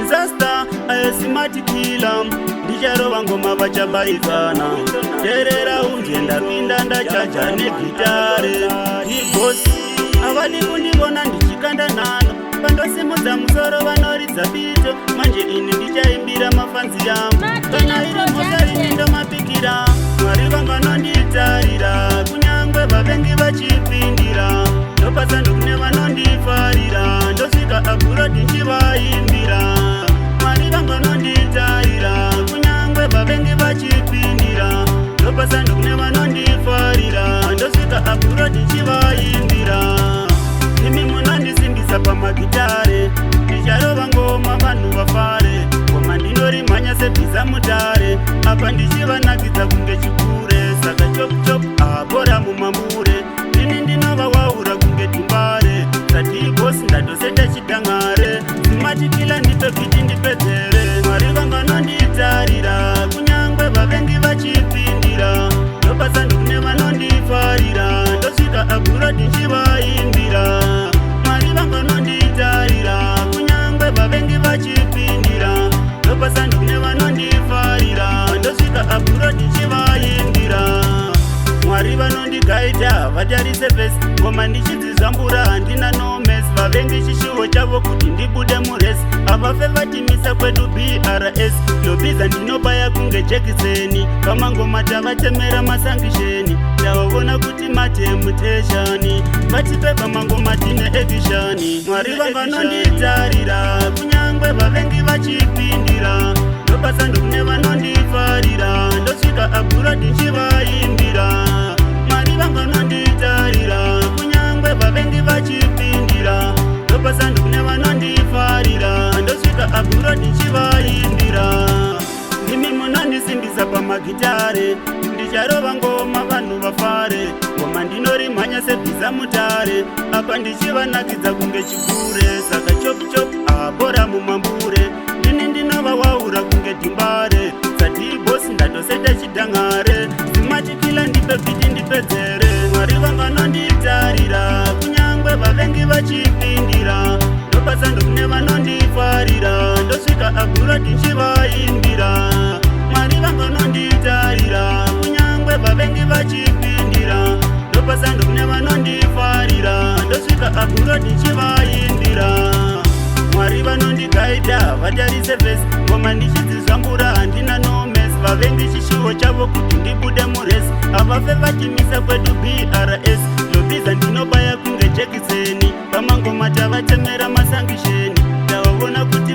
Disaster ayo, Smart Killer. Ndicharova ngoma, vachabaikana. Terera unje, ndapinda ndachaja negitare. D-Boss havadi kundivona ndichikanda nhano. Pandosimudza musoro vanoridza pito. Manje ini ndichaimbira mafans yangu. Kana iri mhosva, ini ndomapikira. Mwari vanganonditarira, kunyangwe vavengi vachipindira. Ndopasa ndokune vanondifarira, ndosvika abroad ndichivaimbira. Mwari vanganonditarira, kunyangwe vavengi vachipindira. Ndopasa ndokune vanondifarira, ndosvika abroad ndichivaimbira. Imi munondisimbisa pamagitare. Ndicharova ngoma vanhu vafare. Ngoma ndinorimhanya sebhiza mutare. Apa ndichivanakidza kunge chikure. Saka chop chop, abora mumambure. Ini ndinovawaura kunge tumbare. SaD-Boss ndatoseta chidangare. Smart Killer, ndipe beat ndipedzere. Mwari vanganonditarira, kunyangwe vavengi vachipindira. Ndopasa ndokune vanondifarira, ndosvika abroad ndichivaimbira. Mwari vanganonditarira, kunyangwe vavengi vachipindira. Ndopasa ndokune vanondifarira, ndosvika abroad ndichivaimbira. Mwari vanondigaita, vatarise face. Ngoma ndichidzizvambura, handina no mess. Vavengi chishuwo chavo kuti ndibude murace. Havafe vatimisa kwedu BRS. Lobhiza ndinobaya kunge jekiseni. Pamangoma tavatemera masanction. Tavaona kuti matemptation. Vatipe pamangoma, tine action. Mwari vanganonditarira, kunyangwe vavengi vachipindira. Ndopasa ndokune vanondifarira, ndosvika abroad ndichivaimbira. Mwari vanganonditarira, kunyangwe vavengi vachipindira. Ndopasa ndokune vanondifarira, ndosvika abroad ndichivaimbira. Ndimi munondisimbisa pamagitare. Ndicharova ngoma vanhu vafare. Ngoma ndinorimhanya sebhiza mutare. Apa ndichivanakidza kunge chikure. Saka chop chop, abora mumambure. Ndini ndinovawaura kunge dhimbare. SaD-Boss ndatoseta chidangare. Smart Killer, ndipe beat ndipedzere. Mwari vanganonditarira, kunyangwe vavengi vachipindira. Ndopasa ndokune vanondifarira, ndosvika abroad ndichivaimbira. Mwari vanganonditarira, kunyangwe vavengi vachipindira. Ndopasa ndokune vanondifarira, ndosvika abroad ndichivaimbira. Mwari vanondigaita, vatarise face. Ngoma ndichidzizvambura, handina no mess. Vavengi chishuwo chavo kuti ndibude murace. Havafe vatimisa kwedu BRS. Lobhiza ndinobaya kunge jekiseni. Pamangoma tavatemera masanction. Tavaona kuti